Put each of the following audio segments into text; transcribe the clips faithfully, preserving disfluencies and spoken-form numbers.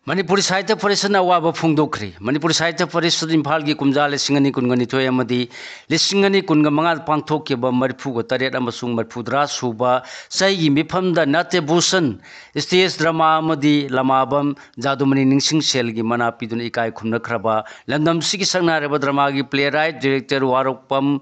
ꯃꯅꯤꯄꯨꯔꯤ ꯁꯥꯍꯤꯇ꯭ꯌ ꯄꯔꯤꯁꯠꯅ ꯑꯋꯥꯕ ꯐꯣꯡꯗꯣꯛꯈ꯭ꯔꯤ꯫ ꯃꯅꯤꯄꯨꯔꯤ ꯁꯥꯍꯤꯇ꯭ꯌ ꯄꯔꯤꯁꯠ ꯏꯝꯐꯥꯜꯒꯤ ꯀꯨꯝꯖꯥ ꯂꯤꯁꯤꯡ ꯑꯅꯤ ꯀꯨꯟꯒ ꯅꯤꯊꯣꯏ ꯑꯃꯗꯤ ꯂꯤꯁꯤꯡ ꯑꯅꯤ ꯀꯨꯟꯒ ꯃꯉꯥꯗ ꯄꯥꯡꯊꯣꯛꯈꯤꯕ ꯃꯔꯤꯐꯨꯒ ꯇꯔꯦꯠ ꯑꯃꯁꯨꯡ ꯃꯔꯤꯐꯨꯇꯔꯥ ꯁꯨꯕ ꯆꯍꯤꯒꯤ ꯃꯤꯐꯝꯗ ꯅꯥꯇ꯭ꯌ ꯚꯨꯁꯟ, ꯁ꯭ꯇꯦꯖ ꯗ꯭ꯔꯃꯥ ꯑꯃꯗꯤ ꯂꯃꯥꯕꯝ ꯖꯥꯗꯨꯃꯅꯤ ꯅꯤꯡꯁꯤꯡ ꯁꯦꯜꯒꯤ ꯃꯅꯥ ꯄꯤꯗꯨꯅ ꯏꯀꯥꯏ ꯈꯨꯝꯅꯈ꯭ꯔꯕ ꯂꯝꯗꯝꯁꯤꯒꯤ ꯁꯛꯅꯥꯏꯔꯕ ꯗ꯭ꯔꯃꯥꯒꯤ ꯄ꯭ꯂꯦꯔꯥꯏꯠ, ꯗꯤꯔꯦꯛꯇꯔ ꯋꯥꯔꯣꯛꯄꯝ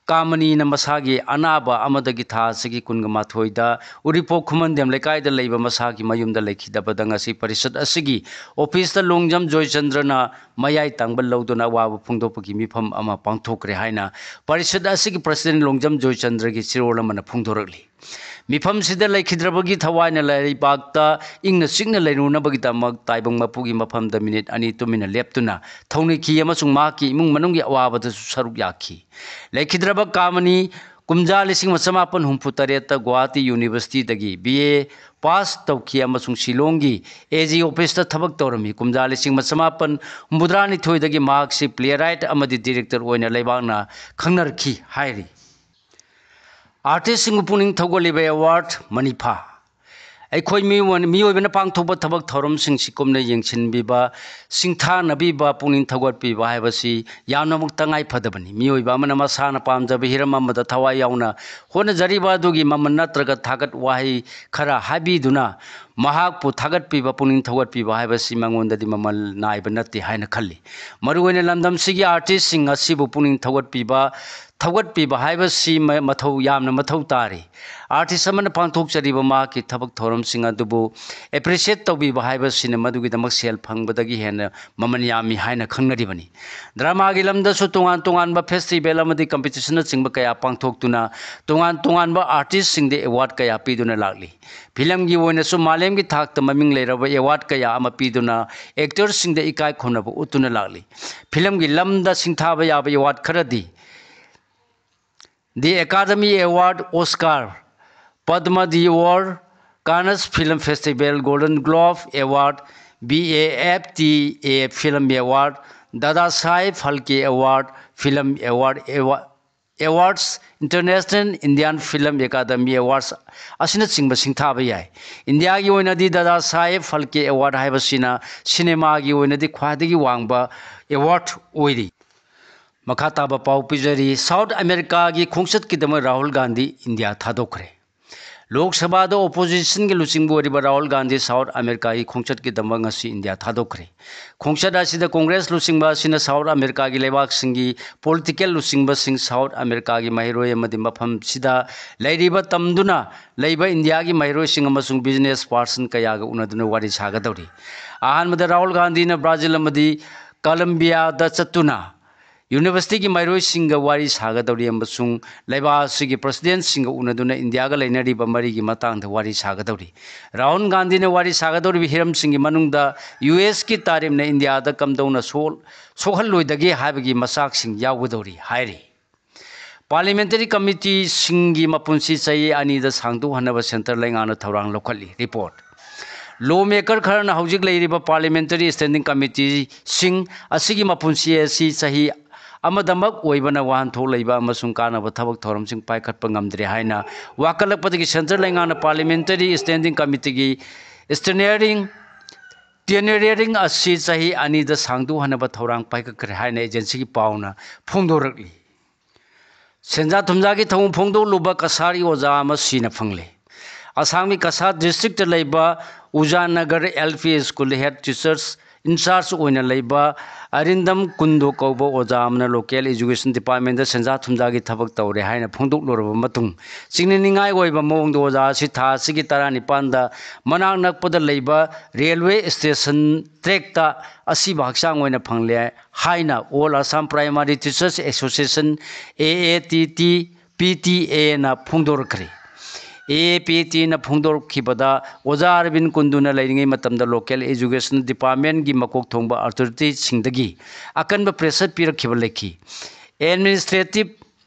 ꯀꯥꯃꯅꯤꯅ ꯃꯁꯥꯒꯤ ꯑꯅꯥꯕ ꯑꯃꯗꯒꯤ ꯊꯥ ꯑꯁꯤꯒꯤ ꯀꯨꯟꯒ ꯃꯥꯊꯣꯏꯗ ꯎꯔꯤꯄꯣꯛ ꯈꯨꯃꯟꯗꯦꯝ ꯂꯩꯀꯥꯏꯗ ꯂꯩꯕ ꯃꯁꯥꯒꯤ ꯃꯌꯨꯝꯗ ꯂꯩꯈꯤꯗꯕꯗ ꯉꯁꯤ ꯄꯔꯤꯁꯠ ꯑꯁꯤꯒꯤ ꯑꯣꯐꯤꯁꯇ ꯂꯣꯡꯖꯝ ꯖꯣꯏꯆꯟꯗ꯭ꯔꯅ ꯃꯌꯥꯏ ꯇꯥꯡꯕ ꯂꯧꯗꯨꯅ ꯑꯋꯥꯕ ꯐꯣꯡꯗꯣꯛꯄꯒꯤ ꯃꯤꯐꯝ ꯑꯃ ꯄꯥꯡꯊꯣꯛꯈ꯭ꯔꯦ ꯍꯥꯏꯅ ꯄꯔꯤꯁꯠ ꯑꯁꯤꯒꯤ ꯄ꯭ꯔꯁꯤꯗꯦꯟ ꯂꯣꯡꯖꯝ ꯖꯣꯏꯆꯟꯗ꯭ꯔꯒꯤ ꯆꯦꯔꯣꯜ ꯑꯃꯅ ꯐꯣꯡꯗꯣꯔꯛꯂꯤ꯫ ꯃꯤꯐꯝꯁꯤꯗ ꯂꯩꯈꯤꯗ꯭ꯔꯕꯒꯤ ꯊꯋꯥꯏꯅ ꯂꯩꯕꯥꯛꯇ ꯏꯪꯅ ꯆꯤꯛꯅ ꯂꯩꯔꯨꯅꯕꯒꯤꯗꯃꯛ ꯇꯥꯏꯕꯪ ꯃꯄꯨꯒꯤ ꯃꯐꯝꯗ ꯃꯤꯅꯤꯠ ꯑꯅꯤ ꯇꯨꯃꯤꯟꯅ ꯂꯦꯞꯇꯨꯅ ꯊꯧꯅꯤꯈꯤ ꯑꯃꯁꯨꯡ ꯃꯍꯥꯛꯀꯤ ꯏꯃꯨꯡ ꯃꯅꯨꯡꯒꯤ ꯑꯋꯥꯕꯗꯁꯨ ꯁꯔꯨꯛ ꯌꯥꯈꯤ꯫ ꯂꯩꯈꯤꯗ꯭ꯔꯕ ꯀꯥꯃꯅꯤ ꯀꯨꯝꯖꯥ ꯂꯤꯁꯤꯡ ꯑꯃ ꯆꯃꯥꯄꯟ ꯍꯨꯝꯐꯨ ꯇꯔꯦꯠꯇ ꯒꯨꯋꯥꯍꯥꯇꯤ ꯌꯨꯅꯤꯚꯔꯁꯤꯇꯤꯗꯒꯤ ꯕꯤ ꯑꯦ ꯄꯥꯁ ꯇꯧꯈꯤ ꯑꯃꯁꯨꯡ ꯁꯤꯂꯣꯡꯒꯤ ꯑꯦ ꯖꯤ ꯑꯣꯐꯤꯁꯇ ꯊꯕꯛ ꯇꯧꯔꯝꯃꯤ꯫ ꯀꯨꯝꯖꯥ ꯂꯤꯁꯤꯡ ꯑꯃ ꯆꯃꯥꯄꯟ ꯍꯨꯝꯐꯨꯇꯔꯥ ꯅꯤꯊꯣꯏꯗꯒꯤ ꯃꯍꯥꯛꯁꯤ ꯄ꯭ꯂꯦꯔꯥꯏꯠ ꯑꯃꯗꯤ ꯗꯤꯔꯦꯛꯇꯔ ꯑꯣꯏꯅ ꯂꯩꯕꯥꯛꯅ ꯈꯪꯅꯔꯛꯈꯤ ꯍꯥꯏꯔꯤ꯫ ꯑꯥꯔꯇꯤꯁꯁꯤꯡꯕꯨ ꯄꯨꯛꯅꯤꯡ ꯊꯧꯒꯠꯂꯤꯕ ꯑꯦꯋꯥꯔꯗ ꯃꯅꯤꯐꯥ꯫ ꯑꯩꯈꯣꯏ ꯃꯤꯑꯣꯏ-, ꯃꯤꯑꯣꯏꯕꯅ ꯄꯥꯡꯊꯣꯛꯄ ꯊꯕꯛ ꯊꯧꯔꯝꯁꯤꯡꯁꯤ ꯀꯨꯞꯅ ꯌꯦꯡꯁꯤꯟꯕꯤꯕ, ꯁꯤꯡꯊꯥꯅꯕꯤꯕ, ꯄꯨꯛꯅꯤꯡ ꯊꯧꯒꯠꯄꯤꯕ ꯍꯥꯏꯕꯁꯤ ꯌꯥꯝꯅꯃꯛ ꯇꯉꯥꯏ ꯐꯗꯕꯅꯤ꯫ ꯃꯤꯑꯣꯏꯕ ꯑꯃꯅ ꯃꯁꯥꯅ ꯄꯥꯝꯖꯕ ꯍꯤꯔꯝ ꯑꯃꯗ ꯊꯋꯥꯏ ꯌꯥꯎꯅ ꯍꯣꯠꯅꯖꯔꯤꯕ ꯑꯗꯨꯒꯤ ꯃꯃꯜ ꯅꯠꯇ꯭ꯔꯒ ꯊꯥꯒꯠ ꯋꯥꯍꯩ ꯈꯔ ꯍꯥꯏꯕꯤꯗꯨꯅ ꯃꯍꯥꯛꯄꯨ ꯊꯥꯒꯠꯄꯤꯕ, ꯄꯨꯛꯅꯤꯡ ꯊꯧꯒꯠꯄꯤꯕ ꯍꯥꯏꯕꯁꯤ ꯃꯉꯣꯟꯗꯗꯤ ꯃꯃꯜ ꯅꯥꯏꯕ ꯅꯠꯇꯦ ꯍꯥꯏꯅ ꯈꯜꯂꯤ꯫ ꯃꯔꯨꯑꯣꯏꯅ ꯂꯝꯗꯝꯁꯤꯒꯤ ꯑꯥꯔꯇꯤꯁꯁꯤꯡ ꯑꯁꯤꯕꯨ ꯄꯨꯛꯅꯤꯡ ꯊꯧꯒꯠꯄꯤꯕ, ꯊꯧꯒꯠꯄꯤꯕ ꯍꯥꯏꯕꯁꯤ ꯃ-, ꯃꯊꯧ ꯌꯥꯝꯅ ꯃꯊꯧ ꯇꯥꯔꯤ꯫ ꯑꯥꯔꯇꯤꯁ ꯑꯃꯅ ꯄꯥꯡꯊꯣꯛꯆꯔꯤꯕ ꯃꯍꯥꯛꯀꯤ ꯊꯕꯛ ꯊꯧꯔꯝꯁꯤꯡ ꯑꯗꯨꯕꯨ ꯑꯦꯄ꯭ꯔꯤꯁꯤꯌꯦꯠ ꯇꯧꯕꯤꯕ ꯍꯥꯏꯕꯁꯤꯅ ꯃꯗꯨꯒꯤꯗꯃꯛ ꯁꯦꯜ ꯐꯪꯕꯗꯒꯤ ꯍꯦꯟꯅ ꯃꯃꯜ ꯌꯥꯝꯃꯤ ꯍꯥꯏꯅ ꯈꯪꯅꯔꯤꯕꯅꯤ꯫ ꯗ꯭ꯔꯃꯥꯒꯤ ꯂꯝꯗꯁꯨ ꯇꯣꯉꯥꯟ ꯇꯣꯉꯥꯟꯕ ꯐꯦꯁꯇꯤꯚꯦꯜ ꯑꯃꯗꯤ ꯀꯝꯄꯤꯇꯤꯁꯟꯅꯆꯤꯡꯕ ꯀꯌꯥ ꯄꯥꯡꯊꯣꯛꯇꯨꯅ ꯇꯣꯉꯥꯟ ꯇꯣꯉꯥꯟꯕ ꯑꯥꯔꯇꯤꯁꯁꯤꯡꯗ ꯑꯦꯋꯥꯔꯗ ꯀꯌꯥ ꯄꯤꯗꯨꯅ ꯂꯥꯛꯂꯤ꯫ ꯐꯤꯂꯝꯒꯤ ꯑꯣꯏꯅꯁꯨ ꯃꯥꯂꯦꯝꯒꯤ ꯊꯥꯛꯇ ꯃꯃꯤꯡ ꯂꯩꯔꯕ ꯑꯦꯋꯥꯔꯗ ꯀꯌꯥ ꯑꯃ ꯄꯤꯗꯨꯅ ꯑꯦꯛꯇꯔꯁꯤꯡꯗ ꯏꯀꯥꯏ ꯈꯨꯝꯅꯕ ꯎꯠꯇꯨꯅ ꯂꯥꯛꯂꯤ꯫ ꯐꯤꯂꯝꯒꯤ ꯂꯝꯗ ꯁꯤꯡꯊꯥꯕ ꯌꯥꯕ ꯑꯦꯋꯥꯔꯗ ꯈꯔꯗꯤ, The Academy Award, Oscar, Padma Award, Cannes Film Festival Golden Globe Award, B A F T A Film Award, Dada Saheb Phalke Award, Film Award, Award, Awards, International Indian Film Academy Awards ꯑꯁꯤꯅꯆꯤꯡꯕ ꯁꯤꯡꯊꯥꯕ ꯌꯥꯏ꯫ ꯏꯟꯗꯤꯌꯥꯒꯤ ꯑꯣꯏꯅꯗꯤ ꯗꯥꯗꯥ ꯁꯥꯍꯦꯕ Phalke award ꯍꯥꯏꯕꯁꯤꯅ ꯁꯤꯅꯦꯃꯥꯒꯤ ꯑꯣꯏꯅꯗꯤ ꯈ꯭ꯋꯥꯏꯗꯒꯤ ꯋꯥꯡꯕ award ꯑꯣꯏꯔꯤ꯫ ꯃꯈꯥ ꯇꯥꯕ ꯄꯥꯎ ꯄꯤꯖꯔꯤ꯫ ꯁꯥꯎꯠ ꯑꯃꯦꯔꯤꯀꯥꯒꯤ ꯈꯣꯡꯆꯠꯀꯤꯗꯃꯛ ꯔꯥꯍꯨꯜ ꯒꯥꯟꯙꯤ ꯏꯟꯗꯤꯌꯥ ꯊꯥꯗꯣꯛꯈ꯭ꯔꯦ꯫ ꯂꯣꯛ ꯁꯚꯥꯗ ꯑꯣꯄꯣꯖꯤꯁꯟꯒꯤ ꯂꯨꯆꯤꯡꯕ ꯑꯣꯏꯔꯤꯕ ꯔꯥꯍꯨꯜ ꯒꯥꯟꯙꯤ ꯁꯥꯎꯠ ꯑꯃꯦꯔꯤꯀꯥꯒꯤ ꯈꯣꯡꯆꯠꯀꯤꯗꯃꯛ ꯉꯁꯤ ꯏꯟꯗꯤꯌꯥ ꯊꯥꯗꯣꯛꯈ꯭ꯔꯦ꯫ ꯈꯣꯡꯆꯠ ꯑꯁꯤꯗ ꯀꯣꯡꯒ꯭ꯔꯦꯁ ꯂꯨꯆꯤꯡꯕ ꯑꯁꯤꯅ ꯁꯥꯎꯠ ꯑꯃꯦꯔꯤꯀꯥꯒꯤ ꯂꯩꯕꯥꯛꯁꯤꯡꯒꯤ ꯄꯣꯂꯤꯇꯤꯀꯦꯜ ꯂꯨꯆꯤꯡꯕꯁꯤꯡ ꯁꯥꯎꯠ ꯑꯃꯦꯔꯤꯀꯥꯒꯤ ꯃꯍꯩꯔꯣꯏ ꯑꯃꯗꯤ ꯃꯐꯝꯁꯤꯗ ꯂꯩꯔꯤꯕ ꯇꯝꯗꯨꯅ ꯂꯩꯕ ꯏꯟꯗꯤꯌꯥꯒꯤ ꯃꯍꯩꯔꯣꯏꯁꯤꯡ ꯑꯃꯁꯨꯡ ꯕꯤꯖꯤꯅꯦꯁ ꯄꯥꯔꯁꯟ ꯀꯌꯥꯒ ꯎꯅꯗꯨꯅ ꯋꯥꯔꯤ ꯁꯥꯒꯗꯧꯔꯤ꯫ ꯑꯍꯥꯟꯕꯗ ꯔꯥꯍꯨꯜ ꯒꯥꯟꯙꯤꯅ ꯕ꯭ꯔꯥꯖꯤꯜ ꯑꯃꯗꯤ ꯀꯂꯝꯕꯤꯌꯥꯗ ꯆꯠꯇꯨꯅ ꯌꯨꯅꯤꯚꯔꯁꯤꯇꯤꯒꯤ ꯃꯍꯩꯔꯣꯏꯁꯤꯡꯒ ꯋꯥꯔꯤ ꯁꯥꯒꯗꯧꯔꯤ ꯑꯃꯁꯨꯡ ꯂꯩꯕꯥꯛ ꯑꯁꯤꯒꯤ ꯄ꯭ꯔꯁꯤꯗꯦꯟꯁꯤꯡꯒ ꯎꯅꯗꯨꯅ ꯏꯟꯗꯤꯌꯥꯒ ꯂꯩꯅꯔꯤꯕ ꯃꯔꯤꯒꯤ ꯃꯇꯥꯡꯗ ꯋꯥꯔꯤ ꯁꯥꯒꯗꯧꯔꯤ꯫ ꯔꯥꯍꯨꯜ ꯒꯥꯟꯙꯤꯅ ꯋꯥꯔꯤ ꯁꯥꯒꯗꯧꯔꯤꯕ ꯍꯤꯔꯝꯁꯤꯡꯒꯤ ꯃꯅꯨꯡꯗ ꯌꯨ ꯑꯦꯁꯀꯤ ꯇꯥꯔꯤꯞꯅ ꯏꯟꯗꯤꯌꯥꯗ ꯀꯝꯗꯧꯅ ꯁꯣꯛ-, ꯁꯣꯛꯍꯜꯂꯣꯏꯗꯒꯦ ꯍꯥꯏꯕꯒꯤ ꯃꯆꯥꯛꯁꯤꯡ ꯌꯥꯎꯒꯗꯧꯔꯤ ꯍꯥꯏꯔꯤ꯫ ꯄꯥꯔꯂꯤꯌꯥꯃꯦꯟꯇꯔꯤ ꯀꯃꯤꯇꯤꯁꯤꯡꯒꯤ ꯃꯄꯨꯟꯁꯤ ꯆꯍꯤ ꯑꯅꯤꯗ ꯁꯥꯡꯗꯣꯛꯍꯟꯅꯕ ꯁꯦꯟꯇꯔ ꯂꯩꯉꯥꯛꯅ ꯊꯧꯔꯥꯡ ꯂꯧꯈꯠꯂꯤ꯫ ꯔꯤꯄꯣꯔꯠ꯫ ꯂꯣ ꯃꯦꯀꯔ ꯈꯔꯅ ꯍꯧꯖꯤꯛ ꯂꯩꯔꯤꯕ ꯄꯥꯔꯂꯤꯌꯥꯃꯦꯟꯇꯔꯤ ꯁ꯭ꯇꯦꯟꯗꯤꯡ ꯀꯃꯤꯇꯤꯁꯤꯡ ꯑꯁꯤꯒꯤ ꯃꯄꯨꯟꯁꯤ ꯑꯁꯤ ꯆꯍꯤ ꯑꯃꯗꯃꯛ ꯑꯣꯏꯕꯅ ꯋꯥꯍꯟꯊꯣꯛ ꯂꯩꯕ ꯑꯃꯁꯨꯡ ꯀꯥꯟꯅꯕ ꯊꯕꯛ ꯊꯧꯔꯝꯁꯤꯡ ꯄꯥꯏꯈꯠꯄ ꯉꯝꯗ꯭ꯔꯦ ꯍꯥꯏꯅ ꯋꯥꯀꯠꯂꯛꯄꯗꯒꯤ ꯁꯦꯟꯇꯔ ꯂꯩꯉꯥꯛꯅ ꯄꯥꯔꯂꯤꯌꯥꯃꯦꯟꯇꯔꯤ ꯁ꯭ꯇꯦꯟꯗꯤꯡ ꯀꯃꯤꯇꯤꯒꯤ ꯁ꯭ꯇꯦꯅꯤꯌꯔꯤꯡ, ꯇꯦꯅꯤꯌꯔꯤꯡ ꯑꯁꯤ ꯆꯍꯤ ꯑꯅꯤꯗ ꯁꯥꯡꯗꯣꯛꯍꯟꯅꯕ ꯊꯧꯔꯥꯡ ꯄꯥꯏꯈꯠꯈ꯭ꯔꯦ ꯍꯥꯏꯅ ꯑꯦꯖꯦꯟꯁꯤꯒꯤ ꯄꯥꯎꯅ ꯐꯣꯡꯗꯣꯔꯛꯂꯤ꯫ ꯁꯦꯟꯖꯥ ꯊꯨꯝꯖꯥꯒꯤ ꯊꯧꯑꯣꯡ ꯐꯣꯡꯗꯣꯛꯂꯨꯕ ꯀꯁꯥꯔꯒꯤ ꯑꯣꯖꯥ ꯑꯃ ꯁꯤꯅ ꯐꯪꯂꯦ꯫ ꯑꯁꯥꯝꯒꯤ ꯀꯁꯥꯔ ꯗꯤꯁꯇ꯭ꯔꯤꯛꯇ ꯂꯩꯕ ꯎꯖꯥꯅꯒꯔ ꯑꯦꯜ ꯄꯤ ꯁ꯭ꯀꯨꯜꯗ ꯍꯦꯗ ꯇꯤꯆꯔꯁ ꯏꯟꯆꯥꯔꯖ ꯑꯣꯏꯅ ꯂꯩꯕ ꯑꯔꯤꯟꯗꯝ ꯀꯨꯟꯗꯣ ꯀꯧꯕ ꯑꯣꯖꯥ ꯑꯃꯅ ꯂꯣꯀꯦꯜ ꯑꯦꯖꯨꯀꯦꯁꯟ ꯗꯤꯄꯥꯔꯠꯃꯦꯟꯗ ꯁꯦꯟꯖꯥ ꯊꯨꯝꯖꯥꯒꯤ ꯊꯕꯛ ꯇꯧꯔꯦ ꯍꯥꯏꯅ ꯐꯣꯡꯗꯣꯛꯂꯨꯔꯕ ꯃꯇꯨꯡ, ꯆꯤꯡꯅꯅꯤꯡꯉꯥꯏ ꯑꯣꯏꯕ ꯃꯑꯣꯡꯗ ꯑꯣꯖꯥ ꯑꯁꯤ ꯊꯥ ꯑꯁꯤꯒꯤ ꯇꯔꯥꯅꯤꯄꯥꯟꯗ ꯃꯅꯥꯛ ꯅꯛꯄꯗ ꯂꯩꯕ ꯔꯦꯜꯋꯦ ꯁ꯭ꯇꯦꯁꯟ ꯇ꯭ꯔꯦꯛꯇ ꯑꯁꯤꯕ ꯍꯛꯆꯥꯡ ꯑꯣꯏꯅ ꯐꯪꯂꯦ ꯍꯥꯏꯅ All Assam Primary Teachers Association, A A T T, P T A ꯅ ꯐꯣꯡꯗꯣꯔꯛꯈ꯭ꯔꯦ꯫ A A P T ꯅ ꯐꯣꯡꯗꯣꯔꯛꯈꯤꯕꯗ, ꯑꯣꯖꯥ ꯑꯔꯕꯤꯟ ꯀꯨꯟꯗꯨꯅ ꯂꯩꯔꯤꯉꯩ ꯃꯇꯝꯗ ꯂꯣꯀꯦꯜ ꯑꯦꯖꯨꯀꯦꯁꯟ ꯗꯤꯄꯥꯔꯠꯃꯦꯟꯒꯤ ꯃꯀꯣꯛ ꯊꯣꯡꯕ ꯑꯣꯊꯣꯔꯤꯇꯤꯁꯤꯡꯗꯒꯤ ꯑꯀꯟꯕ ꯄ꯭ꯔꯦꯁꯔ ꯄꯤꯔꯛꯈꯤꯕ ꯂꯩꯈꯤ꯫ ꯑꯦꯗꯃꯤꯅꯤꯁꯇ꯭ꯔꯦꯇꯤꯚ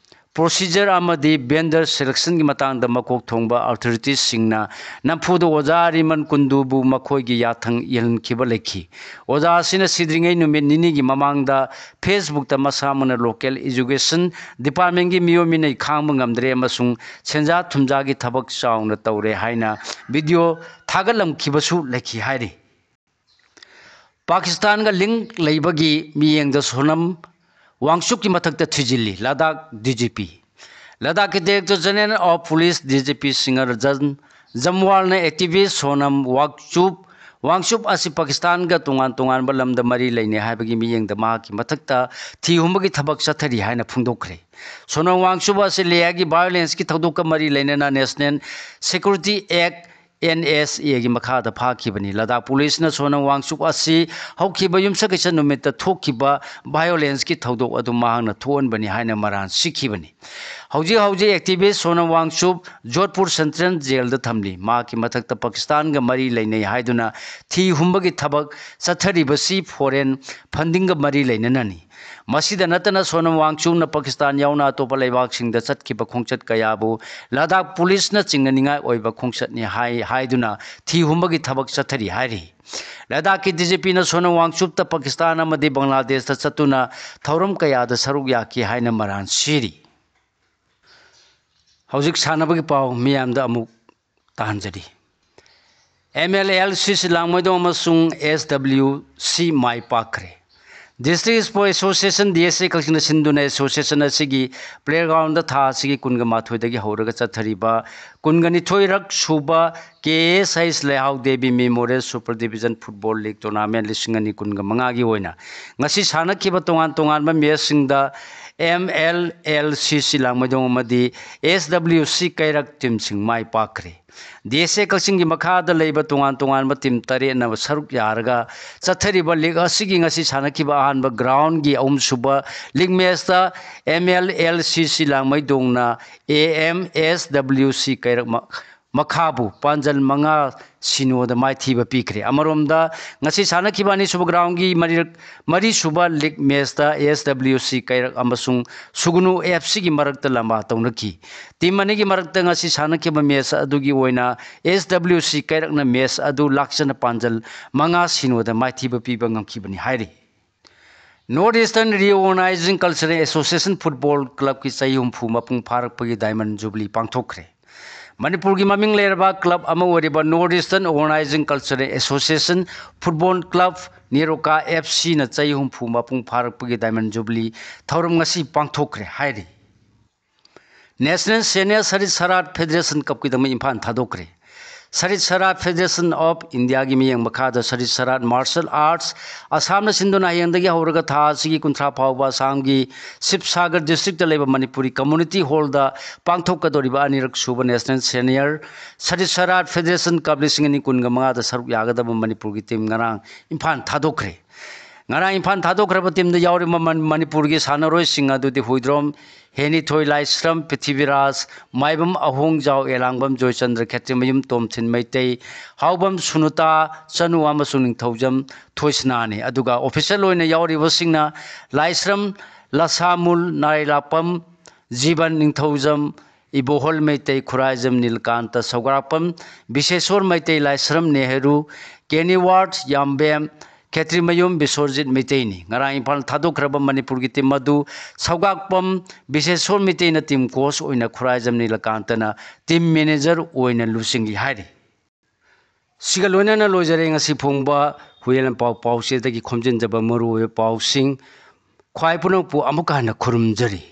ꯄ꯭ꯔꯣꯁꯤꯖꯔ ꯑꯃꯗꯤ ꯚꯦꯟꯗꯔ ꯁꯦꯂꯦꯛꯁꯟꯒꯤ ꯃꯇꯥꯡꯗ ꯃꯀꯣꯛ ꯊꯣꯡꯕ ꯑꯣꯊꯣꯔꯤꯇꯤꯁꯁꯤꯡꯅ ꯅꯝꯐꯨꯗ ꯑꯣꯖꯥ ꯑꯔꯤꯃꯟ ꯀꯨꯟꯗꯨꯕꯨ ꯃꯈꯣꯏꯒꯤ ꯌꯥꯊꯪ ꯏꯜꯍꯟꯈꯤꯕ ꯂꯩꯈꯤ꯫ ꯑꯣꯖꯥ ꯑꯁꯤꯅ ꯁꯤꯗ꯭ꯔꯤꯉꯩ ꯅꯨꯃꯤꯠ ꯅꯤꯅꯤꯒꯤ ꯃꯃꯥꯡꯗ ꯐꯦꯁꯕꯨꯛꯇ ꯃꯁꯥꯃꯛꯅ ꯂꯣꯀꯦꯜ ꯏꯖꯨꯀꯦꯁꯟ ꯗꯤꯄꯥꯔꯠꯃꯦꯟꯒꯤ ꯃꯤꯑꯣꯏ ꯃꯤꯅꯩ ꯈꯥꯡꯕ ꯉꯝꯗ꯭ꯔꯦ ꯑꯃꯁꯨꯡ ꯁꯦꯟꯖꯥ ꯊꯨꯝꯖꯥꯒꯤ ꯊꯕꯛ ꯆꯥꯎꯅ ꯇꯧꯔꯦ ꯍꯥꯏꯅ ꯚꯤꯗꯤꯑꯣ ꯊꯥꯒꯠꯂꯝꯈꯤꯕꯁꯨ ꯂꯩꯈꯤ ꯍꯥꯏꯔꯤ꯫ ꯄꯥꯀꯤꯁꯇꯥꯟꯒ ꯂꯤꯡ ꯂꯩꯕꯒꯤ ꯃꯤꯠꯌꯦꯡꯗ ꯁꯣꯅꯝ ꯋꯥꯡꯆꯨꯞꯀꯤ ꯃꯊꯛꯇ ꯊꯤꯖꯤꯜꯂꯤ ꯂꯗꯥꯈ ꯗꯤ ꯖꯤ ꯄꯤ꯫ ꯂꯗꯥꯈꯀꯤ Director General of Police D G P Singh Ranjan ꯖꯝꯋꯥꯜꯅ ꯑꯦꯛꯇꯤꯚꯤꯁ ꯁꯣꯅꯝ ꯋꯥꯡꯆꯨꯞ ꯋꯥꯡꯆꯨꯞ ꯑꯁꯤ ꯄꯥꯀꯤꯁꯇꯥꯟꯒ ꯇꯣꯉꯥꯟ ꯇꯣꯉꯥꯟꯕ ꯂꯝꯗ ꯃꯔꯤ ꯂꯩꯅꯩ ꯍꯥꯏꯕꯒꯤ ꯃꯤꯠꯌꯦꯡꯗ ꯃꯍꯥꯛꯀꯤ ꯃꯊꯛꯇ ꯊꯤ ꯍꯨꯝꯕꯒꯤ ꯊꯕꯛ ꯆꯠꯊꯔꯤ ꯍꯥꯏꯅ ꯐꯣꯡꯗꯣꯛꯈ꯭ꯔꯦ꯫ ꯁꯣꯅꯝ ꯋꯥꯡꯆꯨꯞ ꯑꯁꯤ ꯂꯦꯍꯒꯤ ꯚꯥꯏꯑꯣꯂꯦꯟꯁꯀꯤ ꯊꯧꯗꯣꯛꯀ ꯃꯔꯤ ꯂꯩꯅꯅ National Security Act, ꯑꯦꯟ ꯑꯦꯁ ꯑꯦꯒꯤ ꯃꯈꯥꯗ ꯐꯥꯈꯤꯕꯅꯤ꯫ ꯂꯗꯥꯈ ꯄꯨꯂꯤꯁꯅ ꯁꯣꯅꯝ ꯋꯥꯡꯆꯨꯞ ꯑꯁꯤ ꯍꯧꯈꯤꯕ ꯌꯨꯝꯁꯀꯩꯁ ꯅꯨꯃꯤꯠꯇ ꯊꯣꯛꯈꯤꯕ ꯚꯥꯏꯑꯣꯂꯦꯟꯁꯀꯤ ꯊꯧꯗꯣꯛ ꯑꯗꯨ ꯃꯍꯥꯛꯅ ꯊꯣꯛꯍꯟꯕꯅꯤ ꯍꯥꯏꯅ ꯃꯔꯥꯜ ꯁꯤꯈꯤꯕꯅꯤ꯫ ꯍꯧꯖꯤꯛ ꯍꯧꯖꯤꯛ ꯑꯦꯛꯇꯤꯚꯤꯁ ꯁꯣꯅꯝ ꯋꯥꯡꯆꯨꯞ ꯖꯣꯙꯄꯨꯔ ꯁꯦꯟꯇ꯭ꯔꯦꯜ ꯖꯦꯜꯗ ꯊꯝꯂꯤ꯫ ꯃꯍꯥꯛꯀꯤ ꯃꯊꯛꯇ ꯄꯥꯀꯤꯁꯇꯥꯟꯒ ꯃꯔꯤ ꯂꯩꯅꯩ ꯍꯥꯏꯗꯨꯅ ꯊꯤ ꯍꯨꯝꯕꯒꯤ ꯊꯕꯛ ꯆꯠꯊꯔꯤꯕꯁꯤ ꯐꯣꯔꯦꯟ ꯐꯟꯗꯤꯡꯒ ꯃꯔꯤ ꯂꯩꯅꯅꯅꯤ꯫ ꯃꯁꯤꯗ ꯅꯠꯇꯅ ꯁꯣꯅꯝ ꯋꯥꯡꯆꯨꯞꯅ ꯄꯥꯀꯤꯁꯇꯥꯟ ꯌꯥꯎꯅ ꯑꯇꯣꯞꯄ ꯂꯩꯕꯥꯛꯁꯤꯡꯗ ꯆꯠꯈꯤꯕ ꯈꯣꯡꯆꯠ ꯀꯌꯥꯕꯨ ꯂꯗꯥꯈ ꯄꯨꯂꯤꯁꯅ ꯆꯤꯡꯅꯅꯤꯡꯉꯥꯏ ꯑꯣꯏꯕ ꯈꯣꯡꯆꯠꯅꯤ ꯍꯥꯏ ꯍꯥꯏꯗꯨꯅ ꯊꯤ ꯍꯨꯝꯕꯒꯤ ꯊꯕꯛ ꯆꯠꯊꯔꯤ ꯍꯥꯏꯔꯤ꯫ ꯂꯗꯥꯈꯀꯤ ꯗꯤ ꯖꯤ ꯄꯤꯅ ꯁꯣꯅꯝ ꯋꯥꯡꯆꯨꯞꯇ ꯄꯥꯀꯤꯁꯇꯥꯟ ꯑꯃꯗꯤ ꯕꯪꯒ꯭ꯂꯥꯗꯦꯁꯇ ꯆꯠꯇꯨꯅ ꯊꯧꯔꯝ ꯀꯌꯥꯗ ꯁꯔꯨꯛ ꯌꯥꯈꯤ ꯍꯥꯏꯅ ꯃꯔꯥꯜ ꯁꯤꯔꯤ꯫ ꯍꯧꯖꯤꯛ ꯁꯥꯟꯅꯕꯒꯤ ꯄꯥꯎ ꯃꯤꯌꯥꯝꯗ ꯑꯃꯨꯛ ꯇꯥꯍꯟꯖꯔꯤ꯫ ꯑꯦꯝ ꯑꯦꯜ ꯑꯦꯜ ꯁꯤ ꯁꯤ ꯂꯥꯡꯃꯩꯗꯣꯡ ꯑꯃꯁꯨꯡ ꯑꯦꯁ ꯗꯕ꯭ꯂꯤꯎ ꯁꯤ ꯃꯥꯏ ꯄꯥꯛꯈ꯭ꯔꯦ꯫ District Sports Association, D S ꯑꯦ ꯀꯛꯆꯤꯡꯅ ꯁꯤꯟꯗꯨꯅ ꯑꯦꯁꯣꯁꯤꯌꯦꯁꯟ ꯑꯁꯤꯒꯤ ꯄ꯭ꯂꯦꯒ꯭ꯔꯥꯎꯟꯗ ꯊꯥ ꯑꯁꯤꯒꯤ ꯀꯨꯟꯒ ꯃꯥꯊꯣꯏꯗꯒꯤ ꯍꯧꯔꯒ ꯆꯠꯊꯔꯤꯕ ꯀꯨꯟꯒ ꯅꯤꯊꯣꯏꯔꯛ ꯁꯨꯕ ꯀꯦ ꯑꯦꯁ ꯑꯩꯁ ꯂꯩꯍꯥꯎ Devi memorial super division football league tournament ꯂꯤꯁꯤꯡ ꯑꯅꯤ ꯀꯨꯟꯒ ꯃꯉꯥꯒꯤ ꯑꯣꯏꯅ ꯉꯁꯤ ꯁꯥꯟꯅꯈꯤꯕ ꯇꯣꯉꯥꯟ ꯇꯣꯉꯥꯟꯕ ꯃꯦꯠꯁꯁꯤꯡꯗ ꯑꯦꯝ ꯑꯦꯜ ꯑꯦꯜ ꯁꯤ ꯁꯤ ꯂꯥꯡꯃꯩꯗꯣꯡ ꯑꯃꯗꯤ ꯑꯦꯁ ꯗꯕ꯭ꯂꯤꯎ ꯁꯤ ꯀꯩꯔꯛ ꯇꯤꯝꯁꯤꯡ ꯃꯥꯏ ꯄꯥꯛꯈ꯭ꯔꯦ꯫ ꯗꯤ ꯑꯦꯁ ꯑꯦ ꯀꯛꯆꯤꯡꯒꯤ ꯃꯈꯥꯗ ꯂꯩꯕ ꯇꯣꯉꯥꯟ ꯇꯣꯉꯥꯟꯕ ꯇꯤꯝ ꯇꯔꯦꯠꯅ ꯁꯔꯨꯛ ꯌꯥꯔꯒ ꯆꯠꯊꯔꯤꯕ ꯂꯤꯒ ꯑꯁꯤꯒꯤ ꯉꯁꯤ ꯁꯥꯟꯅꯈꯤꯕ ꯑꯍꯥꯟꯕ ꯒ꯭ꯔꯥꯎꯟꯒꯤ ꯑꯍꯨꯝꯁꯨꯕ ꯂꯤꯒ ꯃꯦꯠꯁꯇ ꯑꯦꯝ ꯑꯦꯜ ꯑꯦꯜ ꯁꯤ ꯁꯤ ꯂꯥꯡꯃꯩꯗꯣꯡꯅ ꯑꯦ ꯑꯦꯝ ꯑꯦꯁ ꯗꯕ꯭ꯂꯤꯎ ꯁꯤ ꯀꯩꯔꯛ ꯃ-, ꯃꯈꯥꯕꯨ ꯄꯥꯟꯖꯜ ꯃꯉꯥ ꯁꯤꯅꯣꯗ ꯃꯥꯏꯊꯤꯕ ꯄꯤꯈ꯭ꯔꯦ꯫ ꯑꯃꯔꯣꯝꯗ ꯉꯁꯤ ꯁꯥꯟꯅꯈꯤꯕ ꯑꯅꯤꯁꯨꯕ ꯒ꯭ꯔꯥꯎꯟꯒꯤ ꯃꯔꯤꯔꯛ-, ꯃꯔꯤꯁꯨꯕ ꯂꯤꯒ ꯃꯦꯆꯇ ꯑꯦꯁ ꯗꯕ꯭ꯂꯤꯎ ꯁꯤ ꯀꯩꯔꯛ ꯑꯃꯁꯨꯡ ꯁꯨꯒꯨꯅꯨ ꯑꯦꯐ ꯁꯤꯒꯤ ꯃꯔꯛꯇ ꯂꯝꯕꯥ ꯇꯧꯅꯈꯤ꯫ ꯇꯤꯝ ꯑꯅꯤꯒꯤ ꯃꯔꯛꯇ ꯉꯁꯤ ꯁꯥꯟꯅꯈꯤꯕ ꯃꯦꯆ ꯑꯗꯨꯒꯤ ꯑꯣꯏꯅ ꯑꯦꯁ ꯗꯕ꯭ꯂꯤꯎ ꯁꯤ ꯀꯩꯔꯛꯅ ꯃꯦꯆ ꯑꯗꯨ ꯂꯥꯛꯆꯅ ꯄꯥꯟꯖꯜ ꯃꯉꯥ ꯁꯤꯅꯣꯗ ꯃꯥꯏꯊꯤꯕ ꯄꯤꯕ ꯉꯝꯈꯤꯕꯅꯤ ꯍꯥꯏꯔꯤ꯫ North Eastern Reorganizing Cultural Association Football Clubꯀꯤ ꯆꯍꯤ ꯍꯨꯝꯐꯨ ꯃꯄꯨꯡ ꯐꯥꯔꯛꯄꯒꯤ ꯗꯥꯏꯃꯟ ꯖꯨꯕꯤꯂꯤ ꯄꯥꯡꯊꯣꯛꯈ꯭ꯔꯦ꯫ ꯃꯅꯤꯄꯨꯔꯒꯤ ꯃꯃꯤꯡ ꯂꯩꯔꯕ ꯀ꯭ꯂꯕ ꯑꯃ ꯑꯣꯏꯔꯤꯕ North Eastern Organizing Cultural Association Football Club, NEROCA F ꯁꯤꯅ ꯆꯍꯤ ꯍꯨꯝꯐꯨ ꯃꯄꯨꯡ ꯐꯥꯔꯛꯄꯒꯤ ꯗꯥꯏꯃꯟ ꯖꯨꯕꯤꯂꯤ ꯊꯧꯔꯝ ꯉꯁꯤ ꯄꯥꯡꯊꯣꯛꯈ꯭ꯔꯦ ꯍꯥꯏꯔꯤ꯫ National Senior ꯁꯔꯤꯠ ꯁꯔꯥꯠ Federation Cupꯀꯤꯗꯃꯛ Imphal ꯊꯥꯗꯣꯛꯈ꯭ꯔꯦ꯫ ꯁꯔꯤꯠ ꯁꯔꯥꯠ Federation of Indiaꯒꯤ ꯃꯤꯠꯌꯦꯡ ꯃꯈꯥꯗ ꯁꯔꯤꯠ ꯁꯔꯥꯠ martial arts ꯑꯁꯥꯝꯅ ꯁꯤꯟꯗꯨꯅ ꯍꯌꯦꯡꯗꯒꯤ ꯍꯧꯔꯒ ꯊꯥ ꯑꯁꯤꯒꯤ ꯀꯨꯟꯊ꯭ꯔꯥ ꯐꯥꯎꯕ ꯑꯁꯥꯝꯒꯤ ꯁꯤꯕꯁꯥꯒꯔ ꯗꯤꯁꯇ꯭ꯔꯤꯛꯇ ꯂꯩꯕ ꯃꯅꯤꯄꯨꯔꯤ ꯀꯝꯃ꯭ꯌꯨꯅꯤꯇꯤ ꯍꯣꯜꯗ ꯄꯥꯡꯊꯣꯛꯀꯗꯧꯔꯤꯕ ꯑꯅꯤꯔꯛ ꯁꯨꯕ National Senior ꯁꯔꯤꯠ ꯁꯔꯥꯠ Federation Cup ꯂꯤꯁꯤꯡ ꯑꯅꯤ ꯀꯨꯟꯒ ꯃꯉꯥꯗ ꯁꯔꯨꯛ ꯌꯥꯒꯗꯕ ꯃꯅꯤꯄꯨꯔꯒꯤ ꯇꯤꯝ ꯉꯔꯥꯡ ꯏꯝꯐꯥꯜ ꯊꯥꯗꯣꯛꯈ꯭ꯔꯦ꯫ ꯉꯔꯥꯡ ꯏꯝꯐꯥꯜ ꯊꯥꯗꯣꯛꯈ꯭ꯔꯕ ꯇꯤꯝꯗ ꯌꯥꯎꯔꯤꯕ ꯃꯟ-, ꯃꯅꯤꯄꯨꯔꯒꯤ ꯁꯥꯟꯅꯔꯣꯏꯁꯤꯡ ꯑꯗꯨꯗꯤ ꯍꯨꯏꯗ꯭ꯔꯣꯝ ꯍꯦꯅꯤꯊꯣꯏ ꯂꯥꯏꯁ꯭ꯔꯝ, ꯄ꯭ꯔꯤꯊꯤꯕꯤꯔꯥꯖ, ꯃꯥꯏꯕꯝ ꯑꯍꯣꯡꯖꯥꯎ, ꯑꯦꯂꯥꯡꯕꯝ ꯖꯣꯏꯆꯟꯗ꯭ꯔ, ꯈꯦꯇ꯭ꯔꯤꯃꯌꯨꯝ ꯇꯣꯝꯊꯤꯟ ꯃꯩꯇꯩ, ꯍꯥꯎꯕꯝ ꯁꯨꯅꯨꯇꯥ, ꯆꯅꯨ ꯑꯃꯁꯨꯡ ꯅꯤꯡꯊꯧꯖꯝ ꯊꯣꯏꯁꯅꯥꯅꯤ꯫ ꯑꯗꯨꯒ ꯑꯣꯐꯤꯁꯦꯜ ꯑꯣꯏꯅ ꯌꯥꯎꯔꯤꯕꯁꯤꯡꯅ ꯂꯥꯏꯁ꯭ꯔꯝ ꯂꯁꯥꯃꯨꯜ, ꯅꯥꯏꯂꯥꯄꯝ ꯖꯤꯕꯟ, ꯅꯤꯡꯊꯧꯖꯝ ꯏꯕꯣꯍꯜ ꯃꯩꯇꯩ, ꯈꯨꯔꯥꯏꯖꯝ ꯅꯤꯜꯀꯥꯟꯇ, ꯁꯧꯒ꯭ꯔꯥꯛꯄꯝ ꯕꯤꯁꯦꯁꯣꯔ ꯃꯩꯇꯩ, ꯂꯥꯏꯁ꯭ꯔꯝ ꯅꯦꯍꯔꯨ, ꯀꯦꯅꯤꯋꯥꯔꯠ ꯌꯥꯝꯕꯦꯝ, ꯈꯦꯇ꯭ꯔꯤꯃꯌꯨꯝ ꯕꯤꯁ꯭ꯋꯔꯖꯤꯠ ꯃꯩꯇꯩꯅꯤ꯫ ꯉꯔꯥꯡ ꯏꯝꯐꯥꯜ ꯊꯥꯗꯣꯛꯈ꯭ꯔꯕ ꯃꯅꯤꯄꯨꯔꯒꯤ ꯇꯤꯝ ꯑꯗꯨ ꯁꯧꯒꯥꯛꯄꯝ ꯕꯤꯁꯦꯁꯣꯔ ꯃꯩꯇꯩꯅ ꯇꯤꯝ ꯀꯣꯆ ꯑꯣꯏꯅ, ꯈꯨꯔꯥꯏꯖꯝ ꯅꯤꯂꯀꯥꯟꯇꯅ ꯇꯤꯝ ꯃꯦꯅꯦꯖꯔ ꯑꯣꯏꯅ ꯂꯨꯆꯤꯡꯂꯤ ꯍꯥꯏꯔꯤ꯫ ꯁꯤꯒ ꯂꯣꯏꯅꯅ ꯂꯣꯏꯖꯔꯦ ꯉꯁꯤ ꯐꯣꯡꯕ ꯍꯨꯏꯌꯦꯟ ꯂꯥꯟꯄꯥꯎ ꯄꯥꯎꯆꯦꯗꯒꯤ ꯈꯣꯝꯖꯤꯟꯖꯕ ꯃꯔꯨꯑꯣꯏꯕ ꯄꯥꯎꯁꯤꯡ꯫ ꯈ꯭ꯋꯥꯏ ꯄꯨꯝꯅꯃꯛꯄꯨ ꯑꯃꯨꯛꯀ ꯍꯟꯅ ꯈꯨꯔꯨꯝꯖꯔꯤ꯫